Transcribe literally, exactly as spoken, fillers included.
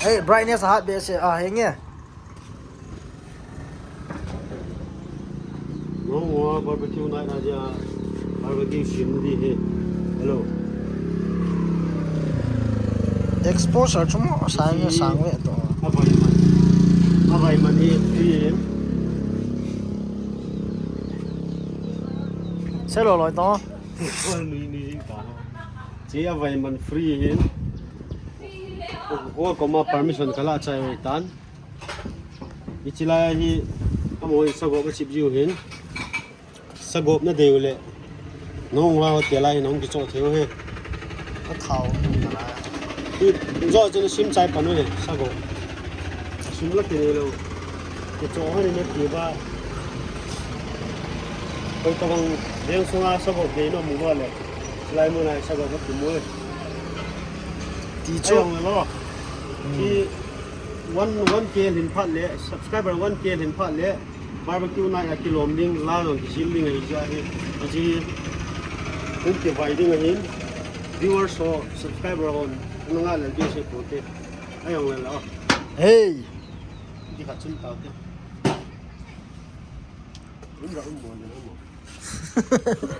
Hey, brightness hat behseh a, henge. Nong wa barbecue night a jia barbecue sim di he. Hello. Exposure chu mo sang sang ve to. Avai man. Avai man hi free. Se lo loi to. Ni ni ta. Chi avai man free hin. Ho koma permission kala chai tan. Ichilai hi amo in sagop a chip jiu hin. Sagop na deu le. Nong wa hotel a hin nong kicho theu he. Ka thau nung na la. Hi jo chen sim chai panu he sagop. Sim la ke lo. Kicho ha ni na ki ba. Koi ka bang deng sunga sagop de no mu ba le. Lai mu na sagop ka mu. Ti chu. Ayong lo. Ti one one K lhin phat le subscriber one K lhin phat le barbecue night a kilom ding la jong kisil ding ahi jeh hi. Aji kum kivai ding ahin viewers ho subscriber hon nunga le ki se pote. Ayong le lo. Hey. Di khat chun tau te. Um ra um mo le um mo.